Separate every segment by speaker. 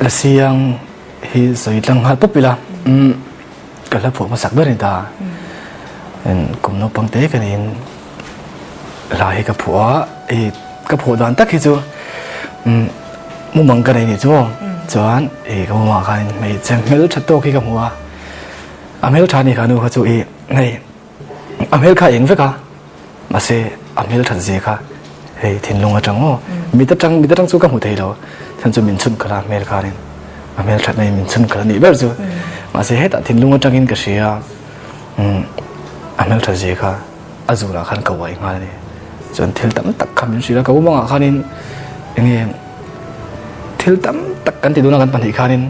Speaker 1: La siang hi sawi tlang nghal pawp ila ka hla phuah hmasak ber a ni ta. Kum naupang te ka niin hla hi ka phuah a, hei ka phuah dan tak hi chu mumang ka nei nih chu maw chuan hei ka mumangah khan hmeichhe hmeltha tawk hi ka hmu a, a hmeltha ni kha nu kha chu ih hei a hmel kha a eng vek a. Mahse a hmel that zia kha hei thinlung atang maw mit atang mit atang chu ka hmu thei lo chhan chu min chhun khalh a hmel khanin a hmel that na in min chhun khalh a nih ber chu mahse hetah thinlung atangin ka hria a hmel that zia kha a zurah khan ka uai nghal a ni chuan thil tam tak kha min hrilh a ka umangah khanin enge thil tam tak kan ti dawn a kan pahnih khanin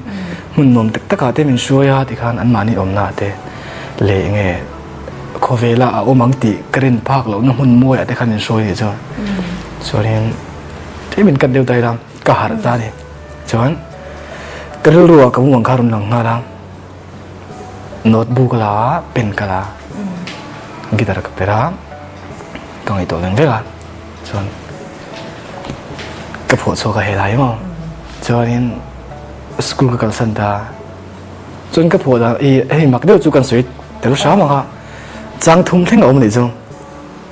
Speaker 1: hmun nuam tak takah te min hruai a tikhan anmahni awmna ah te leh enge Khawvela a awm ang tih ka rin phak lohna hmun mawiah te khan min hruai nih chuan chuanin tlem in kat deuh ta ila ka harh ta a ni. Chuan ka rilru ah ka mumang kha a rawn lang nghal a, notebook a la a, pen ka la a, guitar ka perh a, ka ngaihtuah veng vek a, chuan ka phuah chhuak a helai maw chuanin school ka kalsan ta a. Chuan ka phuah dan i hei mak deuh chu kan sawi tel hram ang a, chang thum thleng a awm anih chu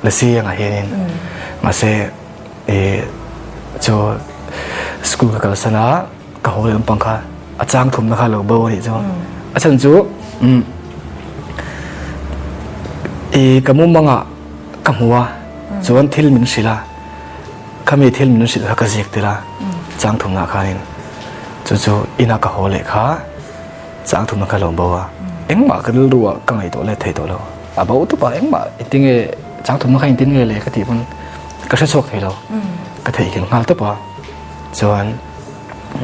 Speaker 1: Lasi angah hianin mahse i chu school ka kalsan a ka haw leh lampang kha a chang thumna kha lo bo anih chu a chhan chu umm i ka mumangah ka hmu a chuan thil min hrilh a. Khami thil min hrilh kha ka zik tel a, chang thumna khanin chu chu ina ka haw leh kha chang thumna kha lo bo a, engmah ka rilru ah ka ngaihtuah let thei tawh lo, a bo tup a engmah engtin nge chang thumna kha engtin nge le ka tih pawn ka hre chhuak thei lo, ka theihnghilh nghal tawp a, chuan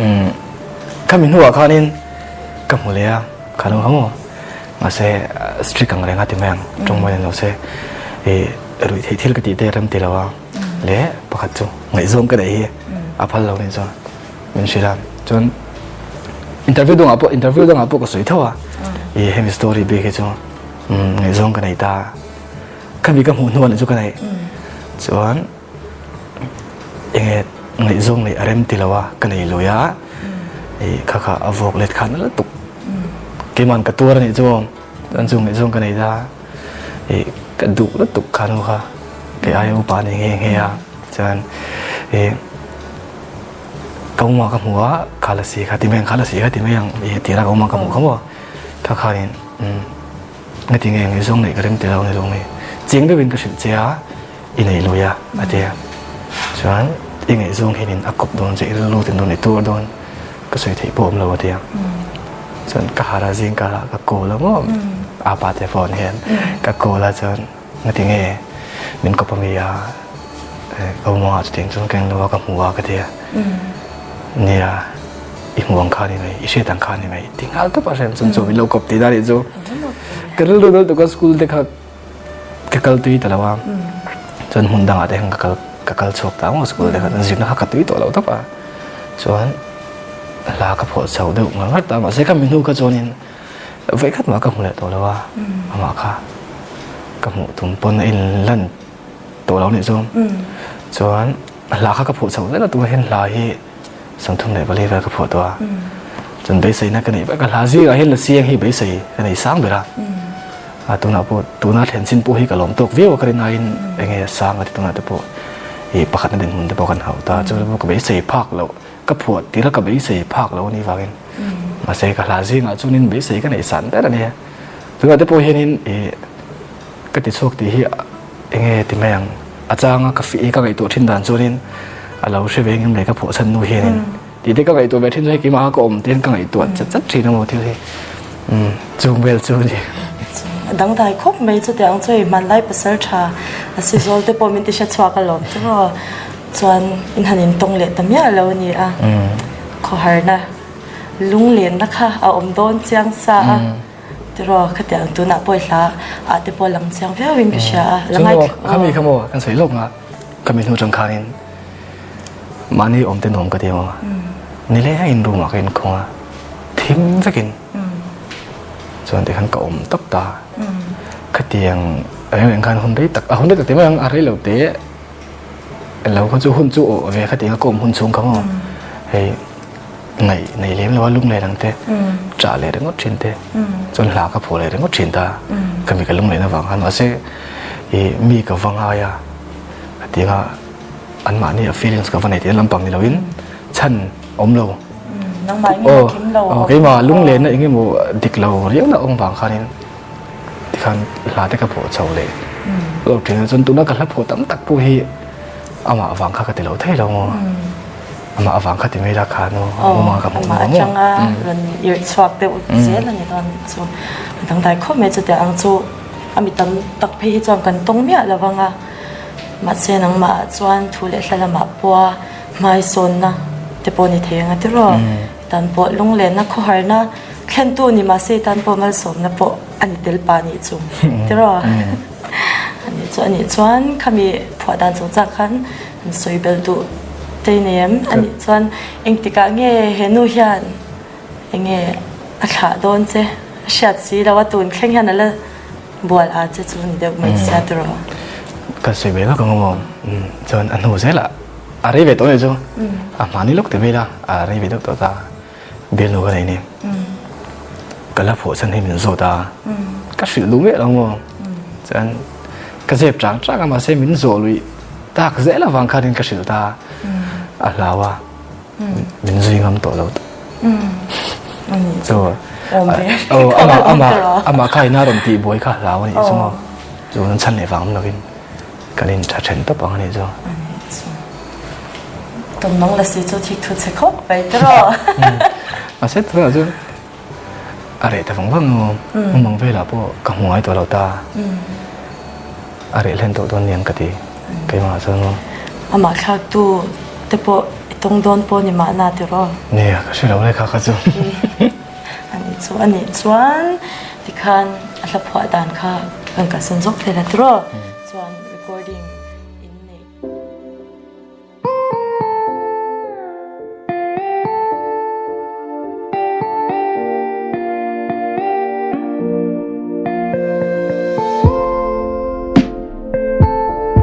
Speaker 1: umm khami hnuah khanin ka hmu leh a, kha lo ha maw mahse strict ang reng a ti mai ang tawngmai ni lo se ih ruih theih thil ka tih te rem ti lo a. leh pakhat chu ngaihzawng ka neih hi a phal lo nih chuan min hrilh a chuan interview dangah pawh interview dangah pawh ka sawi tho a i hemi story bik hi chu ngaihzawng ka nei ta khami ka hmuh hnuah nih chu ka neih chuan enge ngaihzawng neih a rem ti lo a ka nei lui a i kha kha a vuak let khan lutuk keiman ka tuar a nih chu chuan chu ngaihzawng ka nei ta. Ih ka duh lutuk kha nu kha kei aia upa ni nghe nghe a chuan ih ka awma ka hmu a kha la si kha ti mai ang kha la si kha ti mai ang ih tira ka awma ka hmuh kha maw kha khanin umm ngati nge ngaihzawng neih ka rem ti lo ni lo mai chiang deuhin ka hrilh che a i nei lui a a ti a chuan i ngaihzawng hianin a kawp dawn che i rilru tin dawn i tur dawn. Ka sawi theih pawh awm lo a ti a. Chuan ka harh a zing kar ah ka call a maw a pa te phone hian ka call a chuan ngati nge min kawp a mi a ka awm ang chutiang chuan ka englo a ka hmu a ka ti a. Nia i hmu ang kha ni mai i hriat ang kha ni mai ti nghal tawp a hrem chuan chu min lo kawp tih na nih chu. Ka rilru deuh tuk a school te kha Ka kal tui ta lo a, chuan hmun dangah te hian ka kal ka kal chhuak ta maw school te khan zirna kha ka tui tawh lo tawp a, chuan hla ka phuah chho deuh ngar ngar ta mahse ka mi hnu kha chuanin vawikhat mah ka hmu leh tawh lo a, amah kha ka hmuh tum pawn a inlan tawh lo nih chu, chuan hla kha ka phuah chho zel a tunah hian hla hi. 34 vel ka phuah tawh a. Chuan beiseina ka neih vek a, hla zingah hian Lasiang hi beisei ka nei sang ber a. A tunah pawh tuna thlen chin pawh hi ka lawm tawk viau a ka rin aiin enge sang a ti tunah te pawh ih pakhatna dinhmun te pawh kan hauh ta. Chu pawh ka beisei phak loh ka phuah tir a ka beisei phak loh a nih vangin mahse ka hla zingah chuanin beisei ka neih san ber a nia. Tunah te pawh hianin ih ka ti chhuak tih hi Enge ti mai ang, a changa ka fih hi ka ngaihtuah thin dan chuanin a lo hre ve ngem le ka phuah chhan nu hianin tih te ka ngaihtuah ve thin chu hei keimah ka awm te hian ka ngaihtuah chat chat thin a maw thil hi chung vel chu a ni.
Speaker 2: A dangdai khawp mai chutiang chu hei hmanlai pasal tha a si zawl te pawh min ti hre chhuak alawm chu maw chuan in han intawng leh ta miah lo a ni a, khawharna lunglenna kha a awm dawn chiang sa a. Tiraw, khatiang tunah pawh i hla ah te pawh lang chiang viau in ka hria a, la ngai
Speaker 1: Chuan khami kha maw kan sawi lawk nga, khami hnu tang khanin mahni awm te nuam ka ti maw, nileng a in room ah ka inkhawng a, thim vekin chuan tikhan ka awm tawp ta, khatiang reng reng khan hun rei tak, a hun rei tak ti mai ang a rei lo te lo kha chu hun chu awh ve khatiang a ka awm hun chhung kha maw hei. Ngaih nei lem lo a lunglen ang te, ṭah leh ringawt ṭhin te, chuan hla ka phuah leh ringawt ṭhin ta. Ka mi ka lunglen avang khan mahse ih mi ka va ngai a, ka ti anga anmahni a feelings ka va nei tih lampang ni loin chhan awm lo. Aw aw keimah lunglenna eng emaw dik lo riau na awm vang khanin tikhan hla te ka phuah chho leh lo ṭhin a, chuan tuna ka hla phuah tam tak pawh hi amah vang kha ka ti lo thei lo maw. Amah avang kha ti mai la kha no mumang ka hmuh
Speaker 2: Amah atanga rawn irh chhuak deuh zel a ni dawn chu a dangdai khawp mai chutia ang chu a mi tam tak phei hi chuan kan tawng miah lo vang a mahse nangmah chuan thu leh hla lamah pawha hmaisawnna te pawh ni thei ang a tiraw tan pawh lunglenna khawharna thlentu ni mahse tan pawh malsawmna pawh a ni tel pa nih chu tiraw a nih chu a nih chuan khami phuah dan chungchang khan An sawi bel duh tei nei em? A nih chuan engtikah nge he nu hian enge a thlah dawn che? A hriat si lo a, tun thleng hian a la bual a che chu ni deuh mai sia tiraw?
Speaker 1: Ka sawi ve vak ang aw. Chuan a hnu zelah a rei ve tawh nih chu. A hmani lawk ti mai ila a rei ve deuh tawh ta. Bialnu ka nei ni. Ka la phuah chhan hi min zawt a, ka hrilh duh miah lo maw? Chuan ka zep chang chang a mahse min zawh luih tak zel avang khanin ka hrilh ta a hlau a, min zui ngam tawh lo. Chu amah amah amah kha ina rawn tih buai kha hlau a nih chu maw? Chu an chhan leh vang awm lovin. Kan in tha then tawp ang a nih chu.
Speaker 2: Tum nang la si chu thik thu che khawp mai tiraw.
Speaker 1: Mahse tunah chuan a reh ta vang vang emaw mumang velah pawh ka hmu ngai tawh lo ta. A reh hlen tawh dawn niang ka ti keimah chuan maw.
Speaker 2: Amah thlaktu te pawh i tawng dawn pawh ni mahna tiraw.
Speaker 1: Nia ka hre lo le kha kha chu.
Speaker 2: Ani chu a nih chuan tikhan a hla phuah dan kha kan kalsan zawk thei la tiraw.